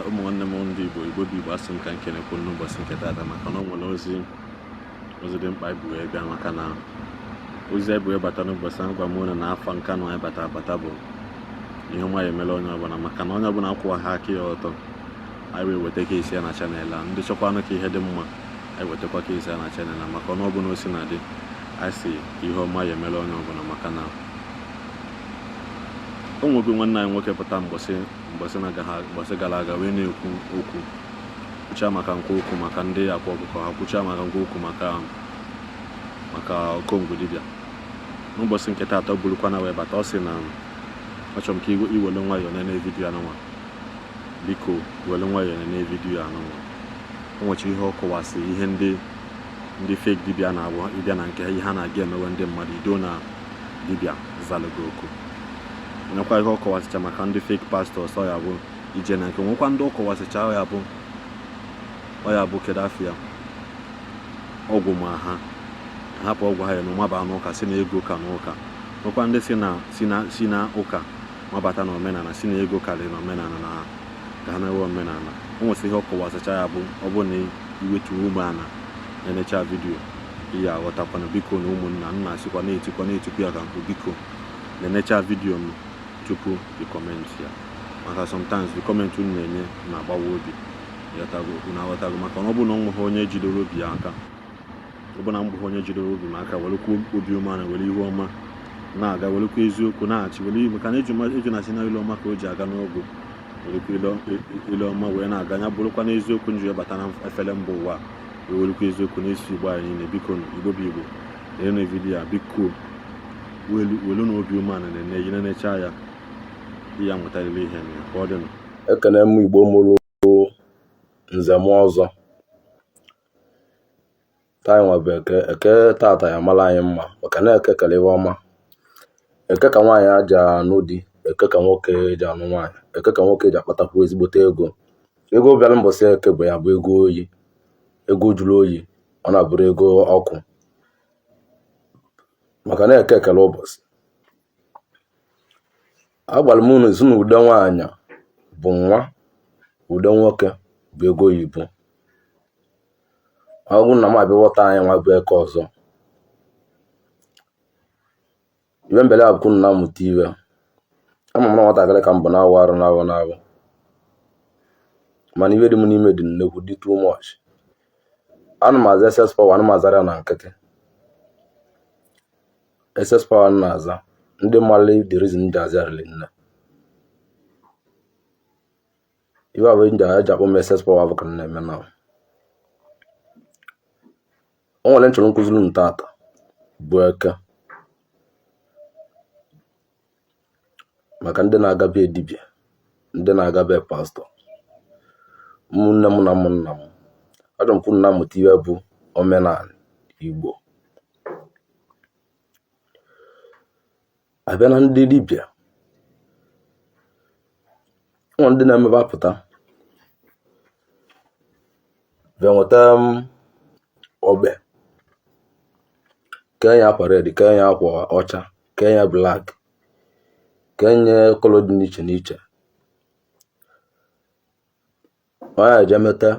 Ụmụnne m ndị Igbo, Igbo bụ Igbo, asị m ka m kenekwu n'ụbọchị nke taata maka na ọ nwere ozi ozi dị mkpa ibu wee bịa, maka na ozi anyị bu wee bata n'ụbọchị ahụ gwa m unu na afọ nke anọ anyị bata abata bụ ihe ọma ya emela onye ọbụla, maka na onye ọbụla akwụwa ha aka ya ọtọ, anyị wee weta case ya na channel a. Ndị chọkwanụ ka ihe dị mma, anyị wetakwa case ya na channel a, maka ọnụ ọbụla o si na dị, anyị si ihe ọma ya emela onye ọbụla. Maka na o nwego nwanne anyị nwoke pụta mbọsị mbọsị na mbọsị gara aga wee na-ekwu okwu, kwuchaa maka nkwa okwu maka ndị akwa ọkụkọ, ha kwuchaa maka nkwa okwu maka okongwu dibịa. N'ụbọchị nke taata ọ burukwana wee bata, ọ sị na achọrọ m ka iwere nwayọọ nene video anụnwa. Biko were nwayọọ nene video anụnwa. O nwecha ihe ọ kọwasị, ihe ndị fake dibịa na-abụ ịbịa na nke ha, ihe ha na-aga emewe ndị mmadụ ido na dibịa zalụgo oku. Nwekwa ihe ọ kọwasịcha maka ndị fake pastors, ọ ya bụ ije na nke nwekwa ndị ọ kọwasịcha, ọ ya bụ kedu afịa ọgwụ, ma ha hapụ ọgwụ ha ya na maba n'ụka, si na ego ka n'ụka. Nwekwa ndị si na ụka mabata na omenala, si na ego karịrị na omenala, na ka ha mewe omenala. O nwesịrị ihe ọ kọwasịcha, ya bụ ọ bụ na iwetu umeala na-enecha video, ihe aghọtakwana. Biko na ụmụnna nna, asịkwa na-etikwa na-etikwu ya ka mkpu, biko na-enecha video m tupu ị comment ya, maka sometimes the comment unu na-enye na-agbawa obi. Ịghọtago? Unu aghọtago? Maka na ọ bụ na ọ nweghị onye jidere obi ya aka, ọ bụ na mbụghị onye jidere obi m aka, werekwa obi umeala, were ihu ọma na-aga, werekwa eziokwu na-achị, were maka na eju na si na ilu ọma ka o ji aga n'ọgụ, werekwa ile ọma wee na-aga, ya bụrụkwa n'eziokwu nji wee bata na efere mba ụwa, wee werekwa eziokwu na-eso Igbo anyị niile. Biko nụ, Igbo bụ Igbo, na video a, biko welu na obi umeala na-ene yi nenecha ya, ihe amụtarịrị ihe na ya ka ọ dị nụ. Ekene m Igbo mụrụ nze m ọzọ. Taa nwa bụ Eke. Eke tata ya mara anyị mma, maka na Eke kere ihe ọma. Eke ka nwaanyị ji anụ di, Eke ka nwoke ji anụ nwaanyị, Eke ka nwoke ji akpatakwu ezigbote ego. Ego bịara mbọsị Eke bụ ya bụ ego oyi, ego jụrụ oyi, ọ na-abụrụ ego ọkụ, maka na Eke kere ụbọchị. Agwara m unu si na ude nwaanyị bụ nwa, ude nwoke bụ ego oyibo. Ọ bụrụ na m abịa ghọta anyị nwa bụ Eke ọzọ, ibe mbele abụkwu na amụta iwe. Ama m na nwatakịrị ka m bụ na-awụ arụ na-awụ na-awụ, mana iwe dị m n'ime dị nnekwu, dị too much. Ana m aza SS Power, ana m azara ya na nkịtị. SS Power m na-aza, ndị mmadụ, the reason m ji aza ya riri nne. Iwe ahụ eji akpọ m SS Power bụ ka m na-eme na o nwere nchọrọ nkụziri unu tata bụ Eke, maka ndị na-aga be dibịa, ndị na-aga be pastọ. Ụmụnne m na ụmụnna m, achọrọ m ka unu na-amụta ihe bụ omenala Igbo. Abịa na ndị dibịa, ụmụ ndị na-emebe apụta bịa nweta m ogbe, kee ya akwa red, kee ya akwa ọcha, kee ya black, kee nye colour dị n'iche n'iche. Onye a eje meta,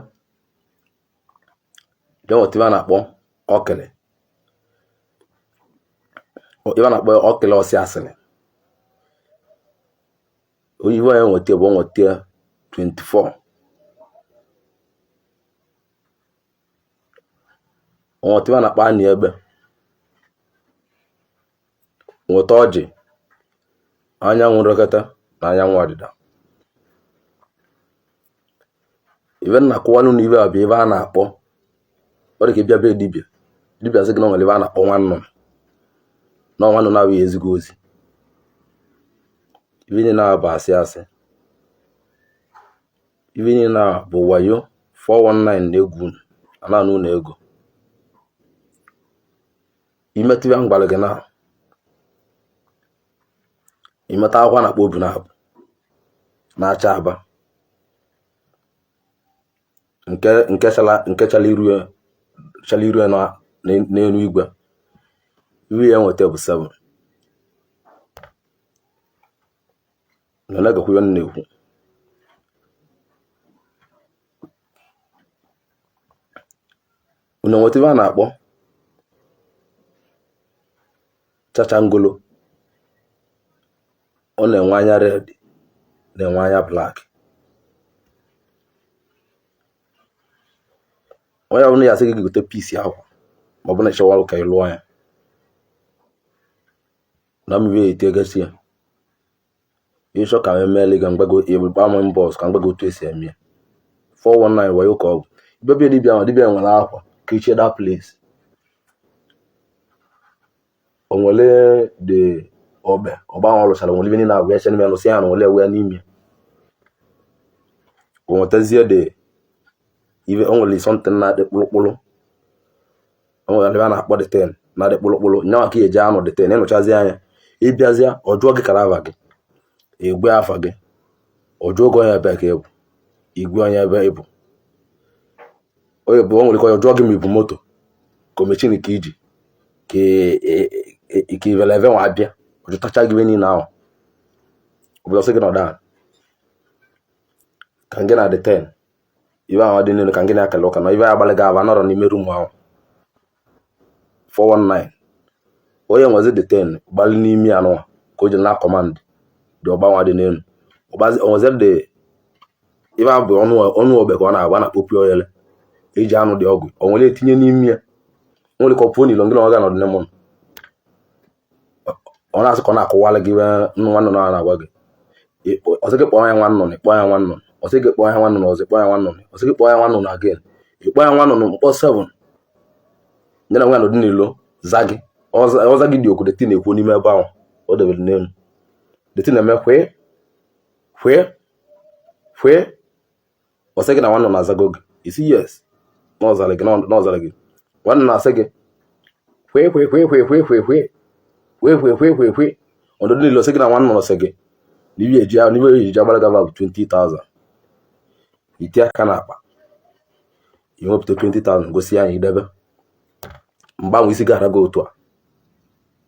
jee nweta ife a na-akpọ ọkịlị, ife a na-akpọ ọkịlị ọsị asịrị. Ihe onye nweta bụ o nweta 24, o nweta ife a na-akpọ anị egbe, nweta ọjị anyanwụ nrekọta na anyanwụ ọdịda. Ife m na-akọwalụ na ife a bụ ife a na-akpọ ọ dị ka ịbịa be dibịa, dibịa sị gị na o nwere ife a na-akpọ nwa nnụnụ, na nwa nnụnụ abụghị ezigbo ozi. Ife niile a bụ asị asị, ife niile a bụ wayo, 419 na egwu unu a na-anụ unu ego. Imetụ ya m gwara gị na imeta akwụkwọ a na-akpọ obu na abụ na-acha aba, nke chala iru chala iru na n'elu igwe, iru ya nweta bụ 7 na na-egekwa ihe m na-ekwu. Unu nweta ife a na-akpọ chachangolo. Ọ na-enwe anya red, na-enwe anya black. Onye ọbụla ya asị gị gote piece akwa, ma ọ bụ na ịchọwa ka ị lụọ ya na mmiri etegasị ya, ịchọ ka m emeela gị mgbago, ịgba m inbox ka m gwa gị otu esi eme ya. 419, wayo ka ọ bụ. Ibebe dibịa ahụ, dibịa nwere akwa kechie that place, o nwere the ogbe ọgba ahụ ọ lụchara, nwere ibe niile agwa ya n'ime ya, lụsị ya na nwere ewe ya n'ime ya. O nwetazie the ibe, o nwere something na-adị kpụrụkpụrụ, o nwere ebe a na-akpọ the thing na-adị kpụrụkpụrụ nyanwa ka eji anụ the thing. Ịnụchazi anya, ịbịazịa, ọ jụọ gị kara afa gị, igwe afa gị, ọ jụọ gị onye ebe ka ị bụ, igwe onye ebe ị bụ, onye bụ. O nwere ike ọ jụọ gị ma ibu moto ka machine ka iji ka ivele eve nwa abịa. Ọ jụtacha gị ibe niile ahụ, obodo sị gị nọdụ ala ka ngị na the thing ibe ahụ dị n'elu, ka ngị na-akele ụka na ibe ya agbalị gị aba nọrọ n'ime room ahụ. 419, onye nwezi the thing gbalị n'ime ya nụwa ka o ji na command dị ọgbanwa dị n'elu. Onwezi dị ibe ahụ bụ ọnụ ọnụ ogbe ka ọ na-agba na-akpọpụ oyele eji anụ dị ọgwụ, o nwere etinye n'ime ya. O nwere ka ọ pụọ n'ilo, ngị na ọ ga-anọdụ n'ime ụlọ, ọ na-asị ka ọ na-akụwalị gị ibe nwa nnụnụ a na-agwa gị. Ọ sị gị kpọọ ya nwa nnụnụ, kpọọ ya nwa nnụnụ. Ọ sị gị kpọọ ya nwa nnụnụ ọzọ, kpọọ ya nwa nnụnụ. Ọ sị gị kpọọ ya nwa nnụnụ again, ị kpọọ ya nwa nnụnụ mkpọ 7. Nye na nwa nọdụ n'ilo za gị, ọza gị dị okwu. The thing na-ekwu n'ime ebe ahụ o debere n'elu, the thing na-eme kwee kwee kwee. Ọ sị gị na nwa nnụnụ azago gị, isi yes, na ọzara gị, na ọzara gị. Nwa nnụnụ asị gị kwee kwee kwee kwee kwee kwee kwee kwee kwee kwee kwee kwee. Ọdụ niile sị gị na nwa nnụnụ sị gị na ibe eji na ibe eji agbara gaba bụ 20,000. Iti aka n'akpa, iwepụta 20,000, gosi ya, idebe mgbanwe isi gara gị otu a.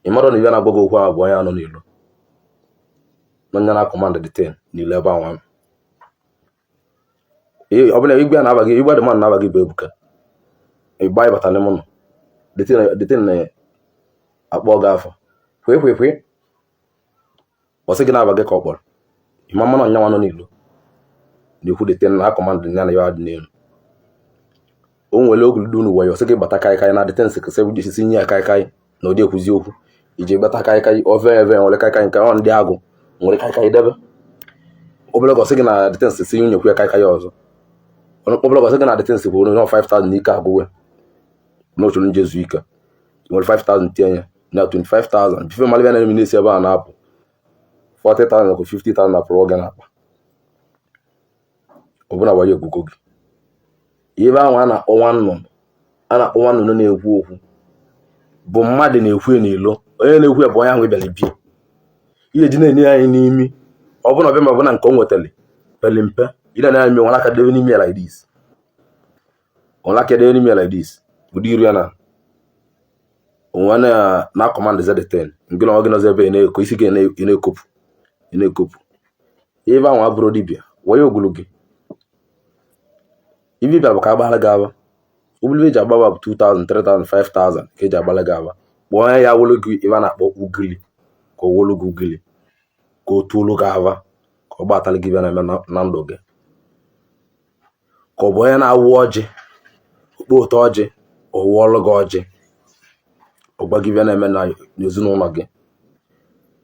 Ị mara na ibe na-agwa gị okwu ahụ bụ onye anọ n'ilo n'onye na command the thing n'ilo ebe ahụ. Ọ bụla igwe a na-aba gị, igwe dị mmadụ na-aba gị bụ Ebuka. Ịgba ịbata n'ime ụlọ, the thing na-akpọ gị afọ kwee kwee kwee. Ọ sị gị na-aba gị ka ọ kpọrọ ịma mmanụ ọnyanwa nọ n'ilo na-ekwu the thing na command ya na ya dị n'elu. O nwere ogologo unu wayo, sị gị gbata kaikai na the thing sị sị nye ya kaikai na ụdị ekwuzi okwu iji gbata kaikai ove eve nwere kaikai nke ọ ndị agụ nwere kaikai debe obere. Ọ sị gị na the thing sị nyekwu ya kaikai ọzọ obere. Ọ sị gị na the thing kwuru na 5000 n'ike agwụwe na ochoro nje zuo ike nwere 5000, tinye ya na 25,000 bife malibịa na eme na-esi ebe a na-apụ 40,000 ka 50,000 na pụrụ oge na-akpa ọbụna wayo egugo gị. Ebe ahụ a na-akpọ nwa nnụnụ, a na-akpọ nwa nnụnụ na-ekwu okwu bụ mmadụ na-ekwu ya n'ilo. Onye na-ekwu ya bụ onye ahụ bịara bie ihe ji na-enye anyị n'imi. Ọ bụna ọbịa ma ọ bụ na nke o nwetara pere mpe, ị na anya nwere aka debe n'ime ya like this, nwere aka debe n'ime ya like this, ụdị iru ya na onwe na na command the thing nke na ọ gị nọzi ebe ị na-eko isi gị, ị na-ekopụ, ị na-ekopụ. Ebe ahụ abụrụ dibịa wayo ogulu gị. Ibe bịara bụ ka agbara gị aba. Obulu eji agbaba bụ 2000, 3000, 5000 ka eji agbara gị aba. Kpọọ ya wolu gị ebe a na-akpọ ugili, ka o wolu gị ugili, ka o tuolu gị ava, ka ọ gbatara gị bịa na-eme na ndụ gị, ka ọ bụ onye na-awụ ọjị okpo ụtọ ọjị, ọ wụọlụ gị ọjị, ọ gwa gị bịa na-eme na n'ezinụlọ gị.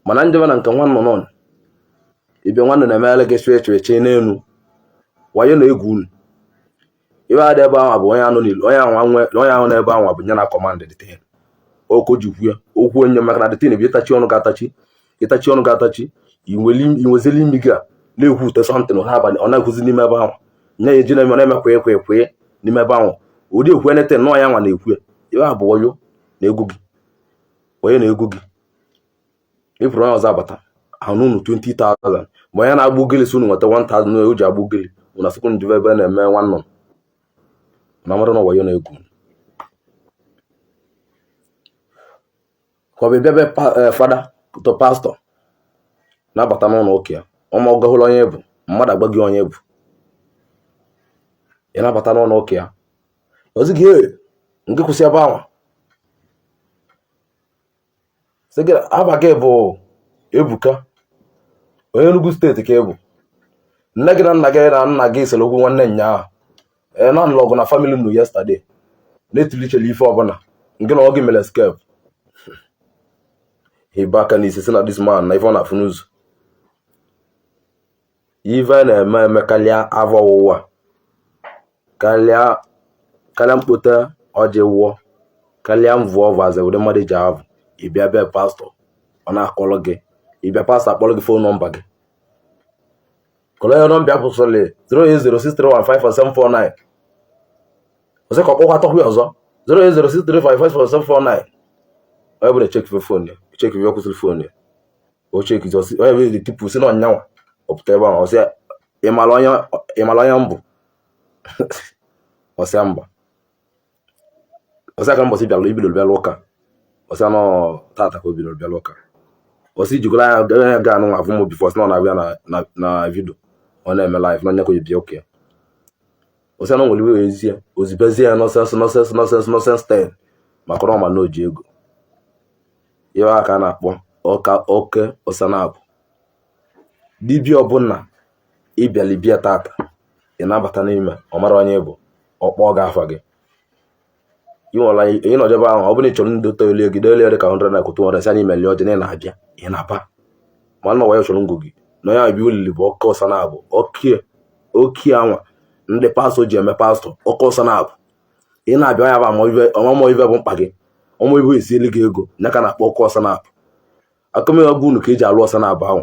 Mana njebe na nke nwa nnụnụ ịbịa, nwa nnụnụ emeela gị chụọ chụọ n'elu wayo na egwu unu. Ibe adị ebe ahụ bụ onye anọ n'ilo, onye ahụ nwe onye ahụ n'ebe ahụ bụ nye na command the thing. Oko jikwu ya okwu onye maka na the thing bụ ịtachi ọnụ ga-atachi, ịtachi ọnụ ga-atachi, inwezili imi gị a na-ekwu ute something n'abalị, ọ na-ekwuzi n'ime ebe ahụ nye ya eji na-eme, ọ na-eme kwee kwee kwee n'ime ebe ahụ ụdị ekwu anything nọọ ya nwa na-ekwu ya. Ibe a bụ wayo na egwu gị, onye na-egwu gị. Ịpụrụ onye ọzọ abata ahụ unu 20,000, ma onye na-agba ugili si unu nweta 1000 na o ji agba ugili, unu asịkwa unu jebe ebe a na-eme nwa nnụnụ na mara na wayo na-egwu. Ka ọ bụ bịa be fada to pastọ na-abata n'ụlọ ụka ya, ọma ọgahụrụ onye bụ mmadụ agba gị onye bụ ị na-abata n'ụlọ ụka ya ozi gị, ee, Nke kwụsị ebe ahụ, sị gị afa gị bụ Ebuka, onye Enugu steeti ka ị bụ, nne gị na nna gị na nna gị sere okwu nwanne nyaa, ee, na nlọgụ na family nụ yesterday, na-etilichela ife ọbụla nke na ọ gị mere escape. Ibe aka n'isi si na this man na ife ọ na-afụ n'ụzọ, ife na-eme eme karịa avọ ọwụwa, karịa karịa mkpote ọjị wụọ, karịa mvụ ọvaze ụdị mmadụ ji avụ. Ịbịa bịa pastọ, ọ na-akọrọ gị, ịbịa pastọ akpọrọ gị phone number gị, kọrọ ya nọmba kwụsịrị 08063154749, ọsị ka ọ kpọkwa tọkwa ọzọ 08063554749. Onye bụla echekife phone ya, echekife kwụsịrị phone ya, o chekizi, ọsị onye bụ tipu si na ọnyanwa ọ pụta ebe ahụ, ọsị ịmara onye mbụ, ọsịa mba, ọsịa ka mbọsị bịara ibidoro bịara ụka, ọsịa nọ tata ka o bidoro bịara ụka, ọsị ijikọrọ anya anya ga anụ afụ m before, sị na ọ na-abịa na video ọ na-eme live na onye ka obi ụka ya, ọsịa na o nwere iwe ezie ozibezie ya nonsense, nonsense, nonsense, nonsense ten, maka na ọ ma na o ji ego. Ihe a ka a na-akpọ ọka oke ọsanabụ. Dibịa ọbụla ịbịala bịa tata, ị na-abata n'ime, ọ mara onye bụ, ọ kpọọ gị afa gị, ị nọjebe ahụ. Ọ bụrụ na ị chọrọ ndị tolie gị delie dị ka 100 na 200, sị na imeli ọjị na ị na-abịa, ị na-aba ma nna ya chọrọ ngụ gị na onye ahụ bi olili bụ ọkụ ọsa na-abụ okie okie anwa ndị pastọ ji eme pastọ ọkụ ọsa na-abụ. Ị na-abịa, onye bụ ọmamọ ive bụ mkpa gị, ọmụ ibe esieli gị ego ya ka na-akpọ ọkụ ọsa na-abụ. Akụmịga bụ unu ka eji alụ ọsa na-abụ ahụ,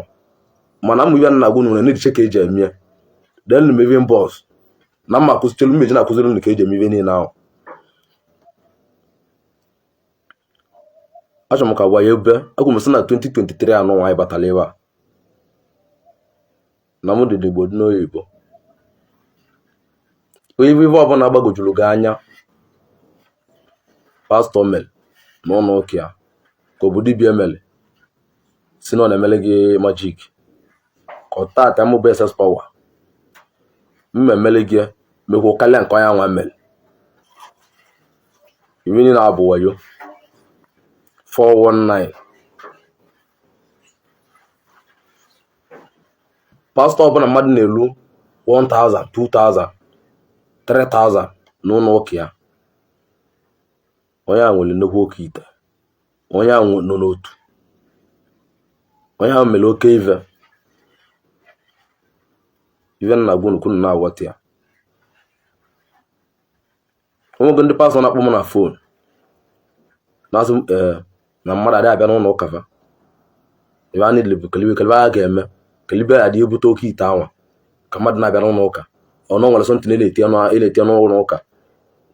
mana mmụ ibe nna gwa unu na-ejiche ka eji eme ya den mevin bọs na mma akụzichelu mmeji na-akụziri unu ka eji eme ibe niile ahụ. Achọrọ m ka gwa ya ebe agwụ m sị na 2023 anụ nwaanyị batara ebe a na mụ dị Igbo dị n'oyibo. Onye ife ọbụla gbagojuru gị anya pastọ mere n'ụlọ ụka ya, ka ọ bụ dibịa mere si na ọ na-emere gị magic, ka ọ tata mụ bụ SS Power mma emere gị mekwa karịa nke onye anwa mere. Iwe niile abụ wayo 419. Pastọ ọbụla mmadụ na-elu 1000, 2000, 3000 n'ụlọ ụka ya, onye ahụ nwere nnukwu oke ite, onye ahụ nọ n'otu, onye ahụ mere oke ive. Ive nna gwa unu na-aghọta ya. Onwego ndị pastọ na-akpọ m na phone na-asị m ee na mmadụ adịghị abịa n'ụlọ ụka fa, ebe a niile bụ kelibe kelibe a ga-eme kelibe a dị ebute oke ite anwa ka mmadụ na-abịa n'ụlọ ụka, ọ na nwere something na-etinye n'ụlọ ụka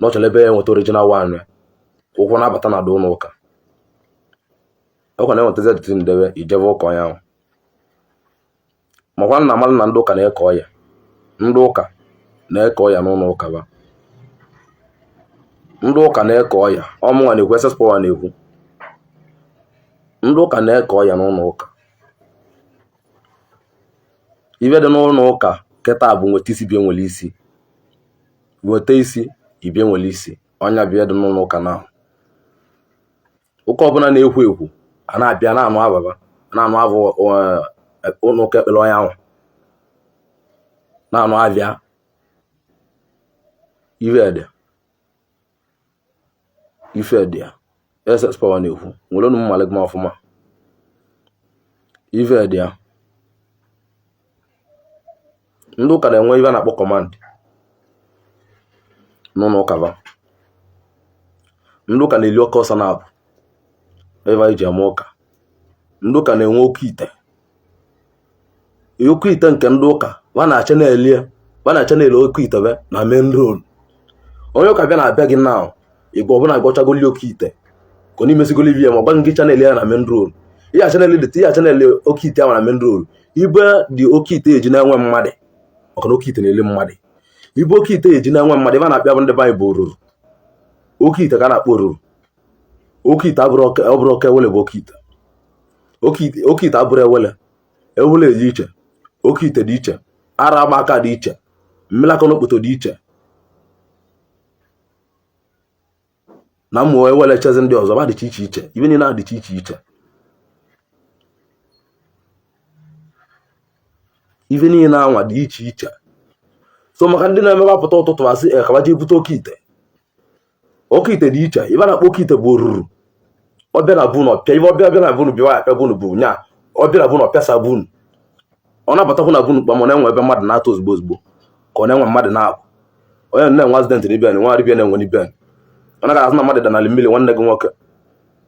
na ọ chọrọ ebe ya enweta original one ya ka ụkwụ na-abata na ụlọ ụka, ọkwa na-enwetazi adịtị ndebe ijebe ụka onye ahụ. Makwa na amalụ na ndị ụka na-eke ọya, ndị ụka na-eke ọya n'ụlọ ụka ba, ndị ụka na-eke ọya, ọmụnwa na-ekwu, SS Power na-ekwu, ndị ụka na-eke ọya n'ụlọ ụka. Ife dị n'ụlọ ụka kịta bụ nweta isi bịa nwere isi, nweta isi ibia nwere isi, ọnya bịa dị n'ụlọ ụka na ụka ọbụla na-ekwo ekwo a na-abịa na-anụ ababa na-anụ avụ ụlọ ụka ekpere onye ahụ na-anụ abịa ife dị ya. SS Power na-ekwu nwere unu mmalị gị ọfụma ife dị ya. Ndị ụka na-enwe ife a na-akpọ command n'ụlọ ụka ba. Ndị ụka na-eli oke ọsọ na-abụ ebe anyị ji eme ụka. Ndị ụka na-enwe oke ite, oke ite nke ndị ụka ba na-acha na-eli, ba na-acha na-ele oke ite be na main road. Onye ụka bịa na-abịa gị now, igwe ọbụla agwọchagoli oke ite ka ọ na-emesigoli ya, ma ọ gwa gị channel ya na main road, ihe channel dị, ihe channel oke ite ahụ na main road, ibe dị oke ite eji na-enwe mmadụ, maka na oke ite na-ele mmadụ. Ibe oke ite eji na-enwe mmadụ, ebe a na-akpịa bụ ndị be anyị bụ oruru oke ite ka a na-akpọ oruru oke ite. Abụrụ oke ewele bụ oke ite, oke ite abụrụ ewele, ewele dị iche, oke ite dị iche, ara agba aka dị iche, mmiri aka n'okpoto dị iche. Na mmụ ewele chezi ndị ọzọ ba dịcha iche iche, ibe niile adịcha iche iche, ife niile anwa dị iche iche. So maka ndị na-emebe apụta ụtụtụ asị ka ba jee bute oke ite. Oke ite dị iche. Ibe a na-akpọ oke ite bụ oruru. Ọ bịa na bunu ọpịa ibe, ọbịa bịa na bunu bịa apịa bunu bụ nya. Ọ bịa na bunu ọpịasa bunu, ọ na-abatakwu na bunu kpam, ọ na-enwe ebe mmadụ na-atọ ozugbo ozugbo, ka ọ na-enwe mmadụ na-abụ onye na-enwe accident n'ibe nwa arịbịa na-enwe n'ibe ọ naghị azụ na mmadụ danalị mmiri nwanne gị nwoke.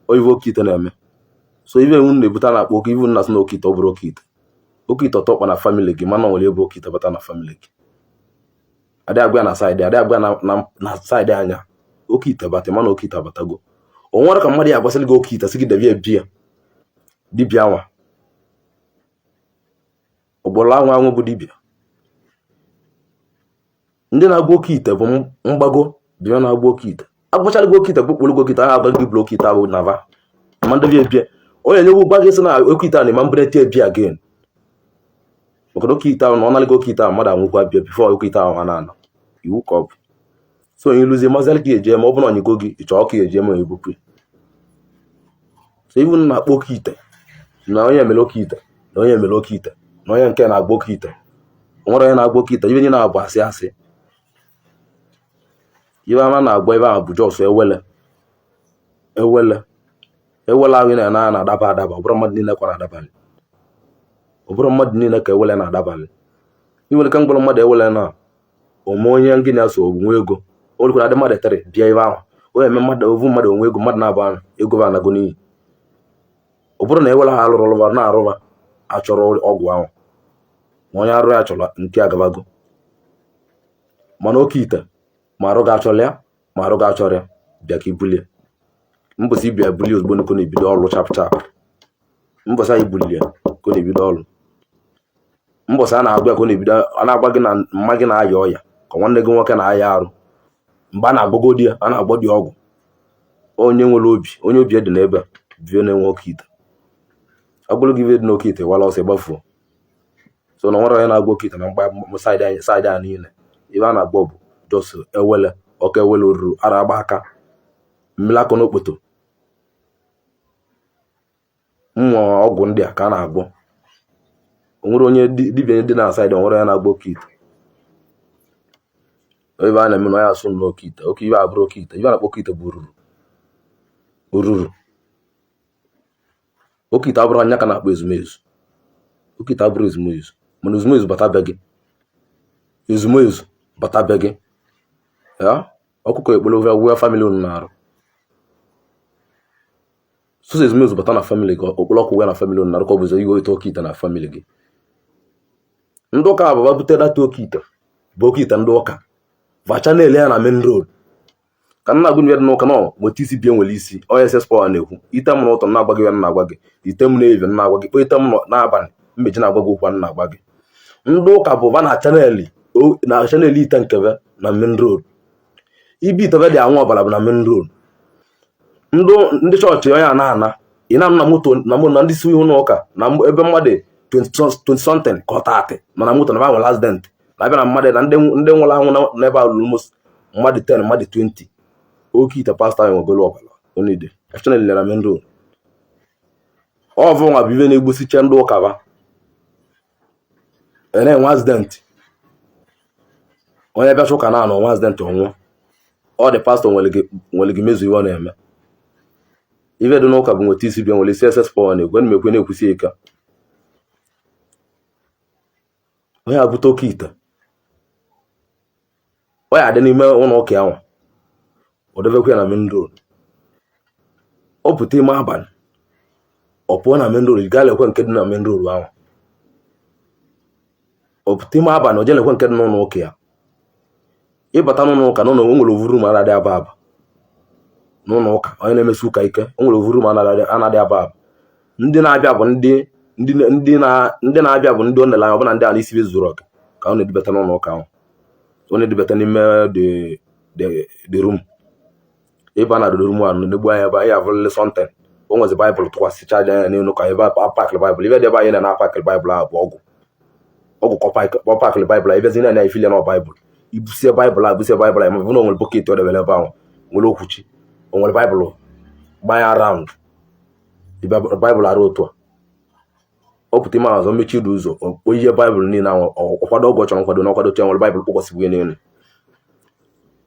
Ive oke ite na-eme. So ive unu na-ebute na-akpọ oke ive na-asị na oke ite, ọ bụrụ oke ite, oke ite ọtọkpa na family gị, mana nwere ebe oke ite bata na family gị, adị agwa ya na side, adị agwa na side anya. Oke ite bata, mana oke ite abatago. O nwere ka mmadụ ya agwasịrị gị oke ite, sị gị debie bia dibịa nwa ọgbọrọ anwụ anwụ bụ dibịa. Ndị na-agwọ oke ite bụ mgbago bịa na-agwọ oke ite. Agwachara gị oke ite, gbukpụrụ gị oke ite ahụ, agwa gị bụrụ oke ite ahụ na va ma ndebie ebie onye enyewu gwa gị sị na oke ite a na-ema mbunete ebi again, maka na oke ite ahụ na ọ nalị gị oke ite ahụ, mmadụ anwụkwa bịa before oke ite ahụ a na-ana iwu ka ọ bụ. So onye iluzie mazịalị ka eji eme, ọ bụrụ na onyigo gị ịchọ ọkụ eji eme ebupụ. So even na-akpọ oke ite na onye emere oke ite na onye emere oke ite na onye nke na-agba oke ite, o nwere onye na-agba oke ite. Ibe niile na-abụ asị asị. Ibe ama na-agba ebe ahụ bụ just ewele ewele ewele ahụ ị na-ene anya na-adaba adaba. Ọ bụrụ mmadụ niile kwa na-adabalị, ọ bụrụ mmadụ niile ka ewele na-adabalị. Ị nwere ike mkpụrụ mmadụ ewele na ome onye ngị na-eso onwe ego o nwekwara adị mmadụ tere bịa ebe ahụ, onye eme mmadụ ovu mmadụ onwe ego, mmadụ na-abụ ahụ ego bụ anago n'iyi. Ọ bụrụ na ewele ha alụrụ ọlụba na-arụba achọrọ ọgwụ ahụ, ma onye arụ ya chọrọ nke agabago. Mana oke ite, ma arụ gị achọrọ ya, ma arụ gị achọrọ ya, bịa ka ibulie. Mbọsị ibia bulie ozugbo ka ọ na-ebido ọrụ chap chap. Mbọsị anyị bulie ka ọ na-ebido ọrụ. Mbọsị a na-agwa ya ka ọ na-ebido. A na-agwa gị na mma gị na-aya ọya, ka nwanne gị nwoke na-aya arụ, mgbe a na-agwagodi ya, a na-agwọ dị ọgwụ. Onye nwere obi, onye obi dị n'ebe a bie na-enwe oke ite, ọ bụrụ gị ibe dị n'oke ite wala ọsọ gbafuo. So na nwere onye na-agwọ oke ite na mgba side anyị, side a niile. Ibe a na-agwọ bụ just ewele ọka, ewele oruru ara agba aka mmiri akọ n'okpoto, mmụọ ọgwụ ndị a ka a na-agwọ. O nwere onye dibịa dị na side, o nwere onye na-agwọ oke ite. Ebe a na-eme na onye asụ n'oke ite, oke ibe abụrụ oke ite. Ibe a na-akpọ oke ite bụ oruru oruru. Oke ite abụrụ anya ka na-akpọ ezumezu. Oke ite abụrụ ezumezu, mana ezumezu bata be gị, ezumezu bata be gị ya ọkụkọ ekpere ofe wee family unu na-arụ sụsọ. Ezumezu bata na family gị, okporo ọkụ wee na family unu na-arụ, ka ọ bụzi iwe ite oke ite na family gị. Ndị ụka ababa bute data oke ite bụ oke ite. Ndị ụka vacha na-ele ya na main road ka nna agụ dị n'ụka nọ nweta isi bie nwere isi onye ss power na-ekwu ite m n'ụtọ na-agwa gị ya na-agwa gị ite m na-evi na-agwa gị kpọ ite m n'abalị mmeji na-agwa gị okwu a na-agwa gị. Ndị ụka bụ va na channel na channel ite nkebe na main road, ibe itebe dị anwụ ọbara bụ na main road. Ndị chọọchị onye a na-ana ị na-anụ na moto na mo na ndị si ihu n'ụka na ebe mmadụ 20 something ka ọ 30 nọ na moto na ba nwere accident na-abịa na mmadụ na ndị nwụrụ anwụ n'ebe ahụ almost mmadụ 10, mmadụ 20. Oke ite pastọ ahụ nwegolo ọbara onide channel na main road. Ọ bụ nwa bụ ibe na-egbosicha ndị ụka ba na-enwe accident. Onye bịacha ụka na anọ nwe accident ọnwụọ. Ọ dị pastọ nwere gị mezu ihe ọ na-eme. Ife dị n'ụka bụ nweta isi bịa nwere isi ss power na-ekwu ana m ekwe na-ekwusi ike. Onye abute oke ite, ọ ya adị n'ime ụlọ ụka ya nwa, ọ debekwa ya na main road. Ọ pụta ime abalị, ọ pụọ na main road gaa lekwe nke dị na main road ahụ. Ọ pụta ime abalị, ọ jee lekwe nke dị n'ụlọ ụka ya. Ịbata n'ụlọ ụka n'ụlọ, o nwere ovu room anaghị aba aba n'ụlọ ụka. Onye na-emesi ụka ike, o nwere ovu room anaghị aba aba. Ndị na-abịa bụ ndị na-abịa bụ ndị ọ nele anya ọbụna ndị a n'isi zuru oke ka ọ na-edubata n'ụlọ ụka ahụ. Ọ na-edubata n'ime the room. Ịba na the room ahụ na-egbu anya ebe ya avụlịlị something. O nwezi baịbụl tụkwasịcha anya n'elu ka ebe a pakịrị baịbụl. Ibe dị ebe anyị na apakịrị baịbụl ahụ bụ ọgwụ ọgwụ ka ọ pakịrị baịbụl. Ebezi na ifili na baịbụl, ibusie baịbụl a, busie baịbụl a, ma bụ na o nwere bucket ọ debere ebe ahụ nwere okwuchi o. O nwere baịbụl gbaa ya round, baịbụl arụ otu a, ọ pụta ime azụ mechiri ụzọ, ihe baịbụl niile ahụ ọkwado ọgwụ ọ chọrọ nkwado na ọkwado nwere baịbụl kpọkwasịbụ ya n'elu.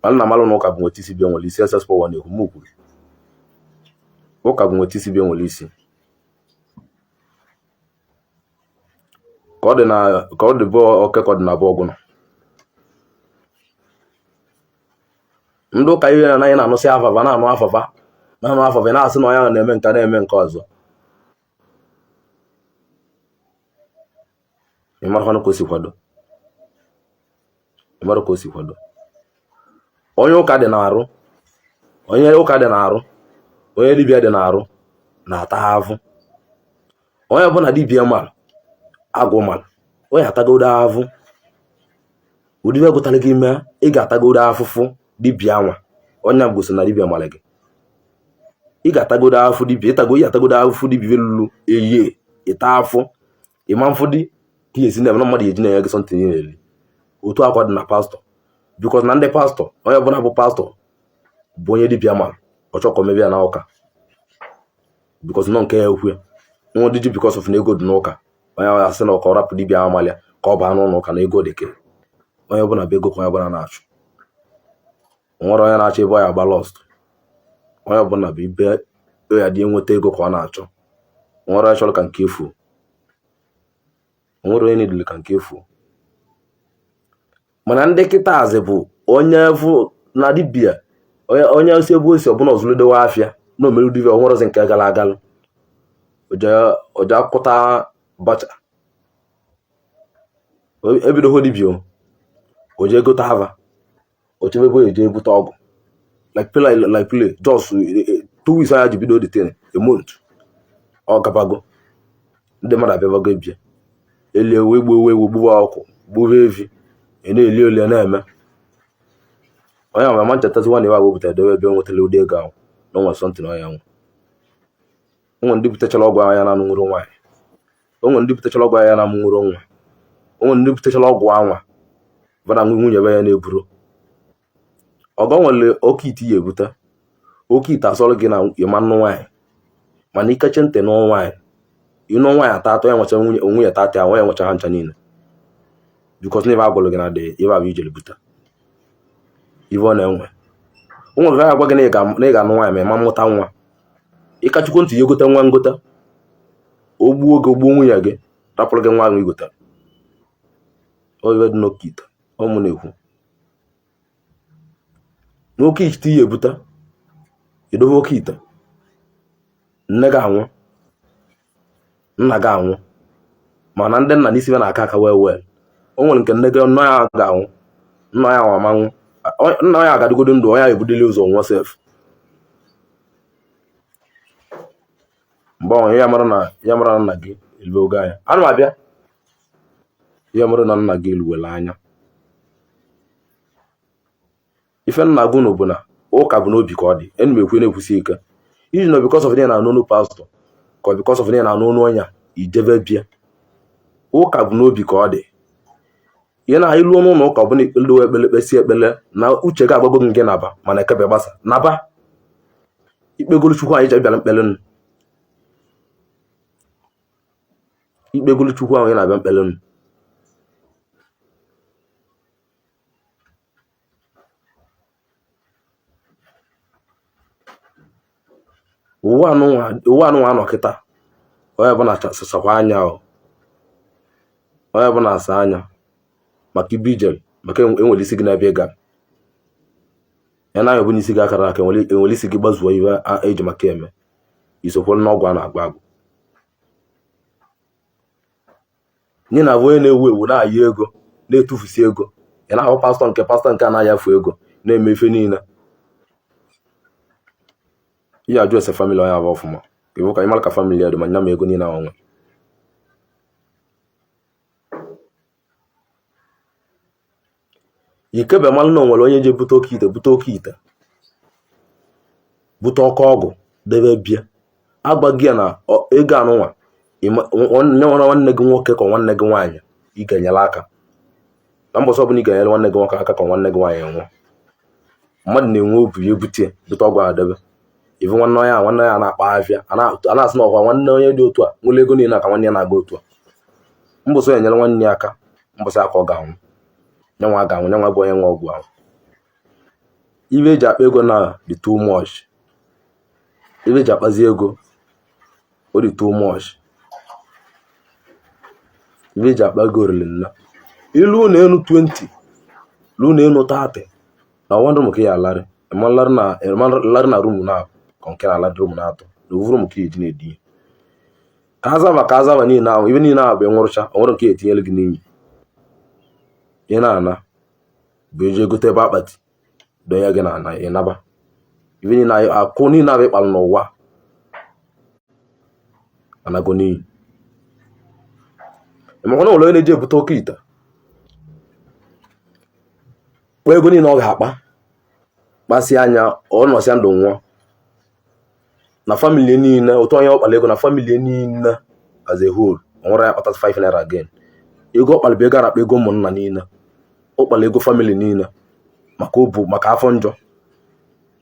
Mana na amalụ na ụka bụ nweta isi bịa nwere isi. SS Power na-ekwu m kwuru ụka bụ nweta isi bịa nwere isi. Ka ọ dị na ka ọ dị bụ oke ka ọ dị na bụ ọgwụ nọ ndị ụka ihe anaghị na-anụsị afafa na-anụ afafa na-anụ afafa na-asị na onye ahụ na-eme nke na-eme nke ọzọ. Ị marakwanụ ka o si kwado, ị mara ka o si kwado. Onye ụka dị na-arụ, onye ụka dị na-arụ, onye dibịa dị na-arụ na-ata avụ. Onye ọbụla dibịa mara agwụ mara onye atagodo avụ. Ụdị ibe gụtara gị ime ị ga-atagodo afụfụ dibịa nwa onye gosi na dibịa mara gị. Ị ga-atagodo afụfụ dibịa, ịtago ị atagodo afụfụ dibịa lulu eyie ịta afụ ịma mfụ dị ka ị esi na mmadụ eji na-enye gị something ị na-eri. Otu akwa dị na pastọ, because na ndị pastọ, onye ọbụla bụ pastọ bụ onye dibịa mara ọ chọọ ka o mebe ya na ụka, because nọ nke ya ekwu ya nwa diji because of na ego dị n'ụka. Onye ahụ asị na ọ ka ọ rapụ dibịa amalịa ka ọ baa n'ụlọ ụka na ego dị ke. Onye ọbụla bụ ego ka onye ọbụla na-achụ. Nwere onye na-achọ ebe ọ ya agba lost. Onye ọbụla bụ ibe ya dị enweta ego ka ọ na-achọ. Nwere onye chọrọ ka nke efuo, nwere onye niile ka nke efuo. Mana ndị kịtaazị bụ onye vụ na dibịa onye si ebe o si ọbụla ọzụlidowe afịa na omeru dibịa onwerozi nke gara agalụ oje akụta bacha ebidogo dibịa o jee gote ava o chebe ebe o eje ebute ọgwụ like play like play just 2 weeks anya ji bido the thing, a month ọ gabago ndị mmadụ abịabago ebia elie wee gbuo ewu gbuwe ọkụ gbuwe evi ị na-eli oli na-eme onye ahụ ma nchetaziwa na iwe agwụ butere debe ebe nwetara ụdị ego ahụ na onwe something onye nwe. Onwe ndị butechara ọgwụ anya na nwere nwaanyị, onwe ndị butechara ọgwụ anya na nwere nwa, onwe ndị butechara ọgwụ anwa bana nwunye be ya na-eburu ọgọ. Nwere oke ite ya ebute oke ite asọrọ gị na ịma nnụ nwaanyị, mana ikeche ntị nụọ nwaanyị ịnụ nwaanyị ata atọ ya nwecha nwunye onwe ya tata ya nwecha ha ncha niile, because na ibe agwụrụ gị na dị ibe abụ ijere bute ibe ọ na-enwe. O nwere gaghị agwa gị na ị ga-anụ nwaanyị ma ịma mmụta nwa. Ịkachukwu ntị ya egote nwa ngote o gbuo gị, ogbuo nwunye gị, rapụrụ gị nwa ahụ igotere. Ọ ibe dị n'oke ite ọ mụ na-ekwu n'oke ite ya ebute edobe oke ite. Nne gị anwụ, nna gị anwụ, mana ndị nna n'isi na-aka aka wee wee o nwere nke nne gị nna ya ga-anwụ, nna ya nwa amanwụ, nna ya agadịgodo ndụ, onye ya ebudeli ụzọ nwụọ sef. Mgbe ahụ ya mara na ya mara na nna gị eluwe ogo anya ana m abịa ya mara na nna gị eluwere anya. Ife nna gị unu bụ na ụka bụ n'obi ka ọ dị enu m ekwu na-ekwusi ike iji na because of na anụ pastọ ka ọ because of na anụ onu ọnya ijebe bịa. Ụka bụ n'obi ka ọ dị. Ihe na ilu n'ụlọ ụka ọbụla ikpele ekpele kpesi ekpele na uche gị agbago gị nke naba, mana ekebe gbasa naba ikpegolu Chukwu anyị ji bịara mkpele nụ ikpegolu Chukwu ahụ ị na-abịa mkpele nụ. Ụwa anụnwa anọ kịta, onye ọbụla sasakwa anya o, onye ọbụla asa anya maka ibe ijere, maka enwere isi gị n'ebe ị gara ya na ọbụla isi gị akara aka enwere isi gị gbazuo ibe eji maka eme isokwere n'ọgwụ a na-agba agwụ nye na onye na-ewu ewu na-ayị ego na-etufusi ego. Ị na-ahụ pastọ nke pastọ nke anaghị afụ ego na-eme ife niile ihe ajụ ese family onye abụ ọfụma ka ịbụ ka ịmara ka family ya dị ma nya ma ego niile ahụ nwe. Ikebe malụ na o nwere onye ji bute oke ite, bute oke ite, bute ọkụ ọgwụ debe bịa agbaghị ya na ego anụnwa nye nwere nwanne gị nwoke ka nwanne gị nwaanyị ị ga-enyere aka na mbọsị ọbụla ị ga-enyere nwanne gị nwoke aka ka nwanne gị nwaanyị nwụọ. Mmadụ na-enwe obi ya ebute bute ọgwụ ahụ debe. Ivu nwanne onye a, nwanne ya na-akpa afịa, a na-asị na ọkwa nwanne onye dị otu a nwere ego niile ka nwanne ya na-aga otu a. Mbọsị onye nyere nwanne ya aka, mbọsị aka ọ ga-anwụ, nyanwa ga-anwụ, nyanwa bụ onye nwe ọgwụ ahụ. Ive eji akpa ego na dị too much. Ive eji akpazi ego o dị too much. Ive eji akpa ego riri nne. Ilu ụlọ elu 20, lu ụlọ elu 30 na one room ka ya alarị. Ịma nlarị na room na ka nke na-alarị room na atọ na ovu room ka eji na-edi ihe. Ka azaba niile ahụ, ibe niile ahụ bụ nwụrụcha, o nwere nke etinyere gị n'imi. Ị na-ana bụ eji egote ebe akpati donye gị na ana, ịnaba. Ibe niile akụ niile ahụ ịkpalụ n'ụwa anago n'iyi. Ịmakwa na ụlọ onye na-eji ebute oke ite kpaa ego niile ọ ga-akpa, kpasịa anya, ọ nọsịa ndụ nwụọ na family niile, otu onye ọkpala ego na family niile as a whole, ọ nwere ya kpata 5 naira again. Ego ọkpala bụ ego a na-akpa ego ụmụnna niile, ọ kpala ego family niile maka o bụ maka afọ njọ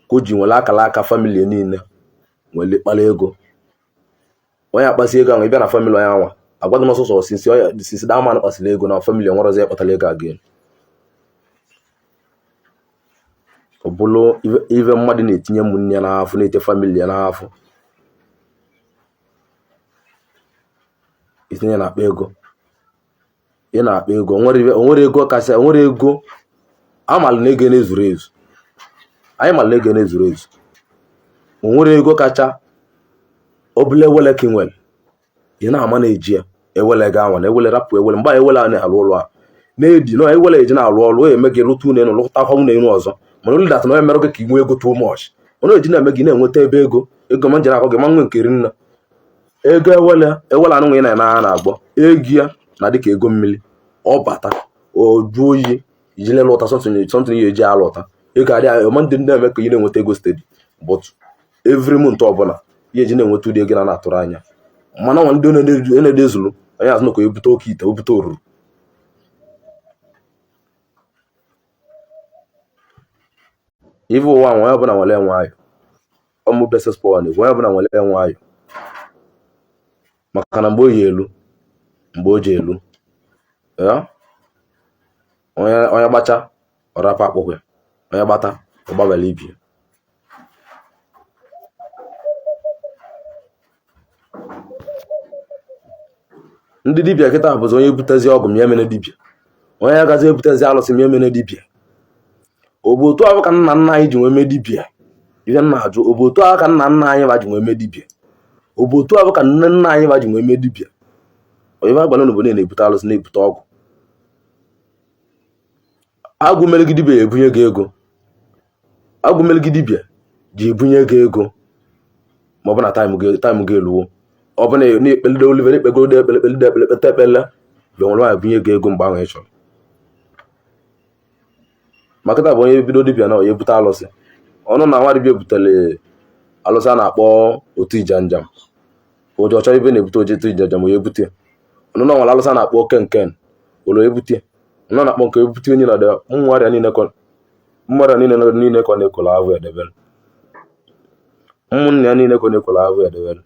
ka o ji nwere akara aka family niile nwere kpala ego. Onye akpasi ego ahụ, ịbịa na family onye anwa, agwa gị n'ọsọsọ since onye since that man kpasịrị ego na family nwerọzi kpatara ego again. Ọ bụrụ ive mmadụ na-etinye ụmụnne ya n'afọ, na-ete family ya n'afọ, itinye na akpa ego, ị na-akpa ego, onwere ego kasị, onwere ego amalụ na ego na-ezuru ezu. Anyị malụ na ego na-ezuru ezu. Onwere ego kacha obele ewele ka ị nwere, ị na-ama na-eji ya ewele gị anwa na ewele rapụ ewele mgbe ewele a na-alụ ụlọ a na-edi na ewele eji na-alụ ọrụ, o eme gị lụta ụlọ elu, lụtakwa ụlọ elu ọzọ, mana olu dat na onye mere gị ka ị nwee ego too much, mana eji na-eme gị na-enweta ebe ego ego ma njere akọ gị ma nwe nke rinne ego ewele ewele anụ nwe ị na-ene anya na-agbọ ego ya na dịka ego mmiri ọ bata o juo oyi iji lele ụta something ya eji alụ ụta ego adịghị ọma ndị na-eme ka ị na-enweta ego steady, but every month ọbụla ya eji na-enweta ụdị ego na na-atụrụ anya. Mana nwa ndị na-ede ezulu onye azụ ka ebute oke ite, obute oruru. Ife ụwa nwa onye ọbụla nwere nwayọ, ọmụ beses pọl na onye ọbụla nwere nwayọ, maka na mgbe o yi elu, mgbe o ji elu ya, onye gbacha ọ rapụ akpụkpọ ya, onye gbata ọ gbabara ibi ya. Ndị dibịa kịta bụzi onye ebutezi ọgwụ ma ya emene dibịa, onye agazi ebutezi alụsị ma ya emene dibịa. Ọ bụ otu ahụ ka nna nna anyị ji nwee mee dibịa? Ihe nna ajụ, ọ bụ otu ahụ ka nna nna anyị ba ji nwee mee dibịa? Ọ bụ otu ahụ ka nne nna anyị ba ji nwee mee dibịa? Onye ba gbara n'obodo na-ebute alụsị, na-ebute ọgwụ. Agwụ mere gị dibịa ebunye gị ego, agwụ mere gị dibịa ji ebunye gị ego, ma ọ bụ na time gị eluwo, ọ bụ na na-ekpelide olive na-ekpegode ekpele, kpelide ekpele, kpete ekpele, bịa nwere nwaanyị bunye gị ego mgbe ahụ ị chọrọ. Ma kịta bụ onye bido dibịa na onye bute alụsị ọnụ na nwa dibịa butere alụsị a na-akpọ otu ijanjam, ụjọ chọrọ ibe na-ebute oje otu ijanjam, onye bute ọnụ na nwere alụsị a na-akpọ oke nken ụlọ ebute ọnụ na-akpọ nke ebute onye na mmụọrịa niile kọ mmụọrịa niile niile kọ na-ekola ahụ edebere ụmụnne ya niile kọ na-ekola ahụ edebere.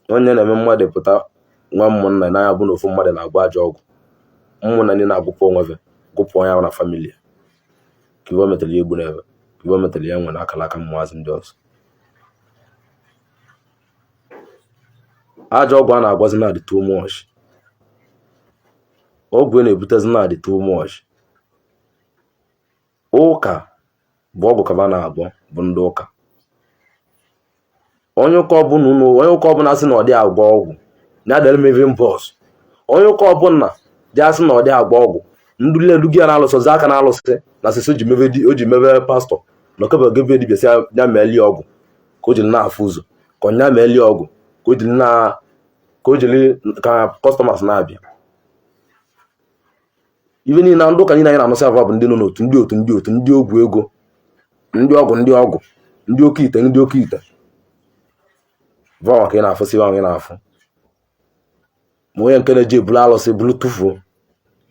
Onye na-eme mmadụ pụta nwa ụmụnna na ya bụ na ofu mmadụ na-agwọ ajọ ọgwụ, ụmụnna niile na-agụpụ onwe fe, gụpụ onye ahụ na family ya, ka iwe metere ya egbu n'ebe, ka iwe metere ya nwere akara aka mmụazị ndị ọzọ. Ajọ ọgwụ a na-agwazi na adị too much, ọgwụ a na-ebutezi na adị too much. Ụka bụ ọgwụ kaba na-agwọ bụ ndị ụka. Onye ụka ọbụla unu, onye ụka ọbụla sị na ọ dị agwọ ọgwụ ya dere moving bus. Onye ụka ọbụla dị asị na ọ dị agwọ ọgwụ, ndị ledu gị ya na-alụsị ọzọ aka na-alụsị na sịsị o ji mebe pastọ na okebe gebe dibịa sị ya meeli ọgwụ ka o jiri na-afụ ụzọ, ka ọ nya meeli ọgwụ ka o jiri na ka o jiri ka customers na-abịa. Ibe niile na ndị ụka niile anyị na-anụsị agwa bụ ndị nọ n'otu, ndị otu, ndị otu, ndị ogwu ego, ndị ọgwụ, ndị ọgwụ, ndị oke ite, ndị oke ite. Vanwa ka ị na-afụ, si vanwa ị na-afụ. Ma onye nke na-eji ebulu alụsị bulu tụfuo,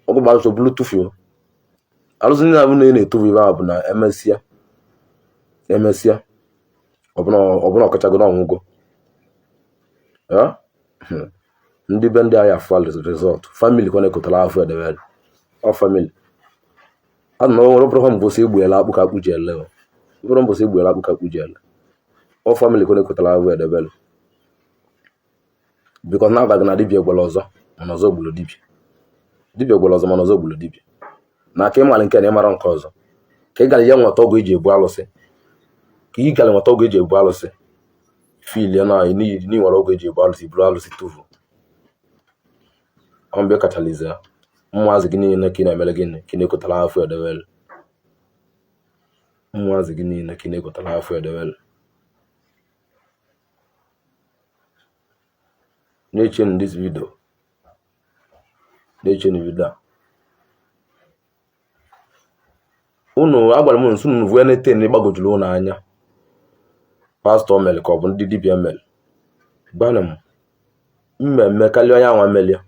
ọgwụ gba alụsị bulu tụfuo. Alụsị niile abụ na ị na-etufu ibe ahụ bụ na emesịa emesịa Ọbụna ọkachago na ọnwụgo. Ndị be ndị agha afụ result. Family kwa na-ekotara afọ edebe ọ family a na nwere bụrụ mbọsị egbuela akpụ ka akpụ ji ele, bụrụ mbọsị egbuela akpụ ka akpụ ji ele. Ọ family kwa na-ekotara afọ edebere, because na-abaghị na dibịa gwara ọzọ, mana ọzọ gburu dibịa. Dibịa gwara ọzọ, mana ọzọ gburu dibịa. Na ka ịmara nke na ịmara nke ọzọ, ka ị gara ya nweta ọgwụ eji ebu alụsị, ka ị gara nweta ọgwụ eji ebu alụsị, filie na ị nwere ọgwụ eji ebu alụsị, buru alụsị tufu. Ọ mgbe kachalize ya, ụmụazị gị niile ka ị na-emere gịnị, ka ị na-ekotara afọ edewere. Ụmụazị gị niile ka ị na-ekotara afọ edewere. Na-eche this video, na-eche video a unu agwara m nso unu vuo anything gbagojuru unu anya, pastọ mere ka ọ bụ ndị dibịa mere, gbanụ m mmemme karịa onye anwa melie,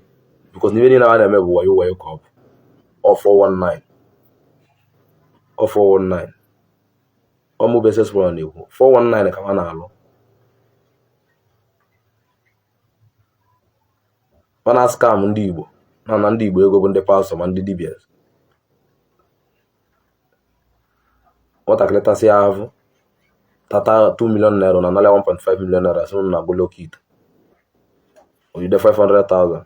because n'ihe niile a na-eme bụ wayo wayo ka ọ bụ. Ọ 419, ọ 419, ọmụ bụ SS na-ekwu 419 ka ha na-alụ. Ọ na scam ndị Igbo na ndị Igbo ego bụ ndị pastọ ma ndị dibịa. Nwatakịrị tasịa ahụ tata 2 million naira na nara 1.5 million naira, sị na agụlụ oke ite ojide 500,000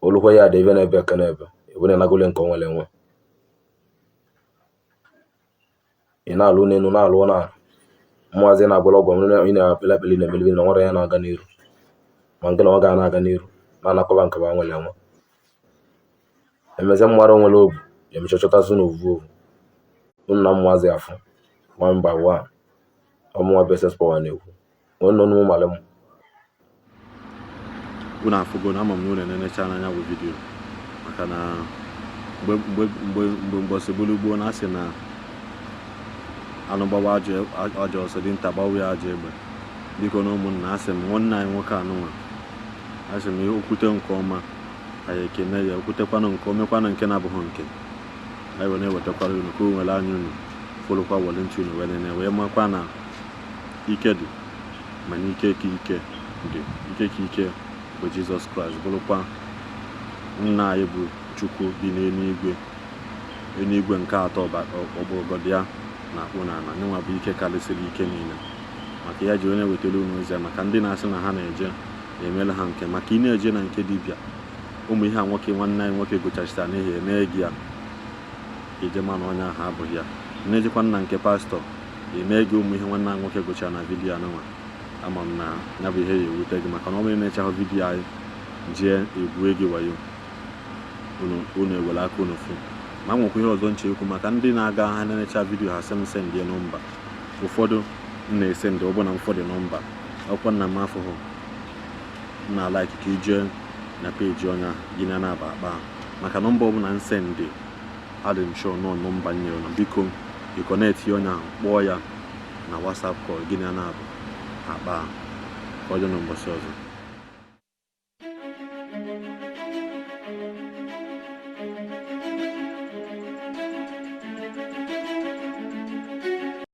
olukwe ya dị ebe na-ebe eke na-ebe ebe na-enagole nke o nwere enwe. Ị na-alụ n'elu, na-alụ na mmụọzi, na-agwụla ọgwụ, ị na-akpịlị akpịlị, na-emelibe na nwere ya na-aga n'iru, ma nke na ọ ga na-aga n'iru na-anakọba nke ba nwere enwe. Emezie mmadụ nwere obu ya emecha chọtasị n'ovu ovu unu na mmụọzi afụ one by one. Ọmụnwa bụ SS Power na-ekwu nwanne unu malị m. Unu afụgo na ama m na unu enenecha n'anya bụ vidiyo, maka na mgbe mgbe mgbe mgbe mgbọsị gburu gboo na asị na anụ gbawa ajọ ọsọ, dinta gbawa ya ajọ egbe. Biko na ụmụnna, asị m nwanne anyị nwoke anụnwa, asị m okwute nke ọma, anyị ekene ya. Okwutekwanụ nke omekwanụ nke na-abụghị nke anyị wee na-ewetakwara unu ka o nwere anya unu folokwa, were ntị unu wee nene, wee makwa na ike dị, mana ike ka ike dị, ike ka ike bụ Jizọs Kraịst, bụrụkwa nna anyị bụ Chukwu bi n'eluigwe, eluigwe nke atọ ọgbọgọdọ ya na-akpụ n'ala nyenwa bụ ike karịsịrị ike niile. Maka ya ji onye wetara unu ozi ya, maka ndị na-asị na ha na-eje na-emere ha nke, maka ị na-eje na nke dibịa, ụmụ ihe a nwoke nwanne anyị nwoke gụchachita n'ihi eme gị ya ije ma na onye ahụ abụghị ya. Na-ejekwa nna nke pastọ eme gị ụmụ ihe nwanne anyị nwoke gụchara na vidiyo anụnwa, ama m na ya bụ ihe ya ewute gị, maka na ọ bụrụ na ịchahụ vidiyo anyị jee egwue gị wayo, unu ewere aka unu fụ. Ma nwekwa ihe ọzọ nche ikwu maka ndị na-aga ha na-enecha vidiyo ha sị m sendie nọmba. Ụfọdụ m na-ese ndị ọbụna ụfọdụ nọmba ọkwa nna m afụghụ m na like ka ijee na peji onye ahụ gị na na-aba akpa ahụ, maka nọmba ọbụla m sendị adị m sure nọ nọmba m nyere na. Biko ịconnecti onye ahụ, kpọọ ya na WhatsApp call, gị na na-aba akpa ahụ. Ka ọ dị n'ụbọchị ọzọ.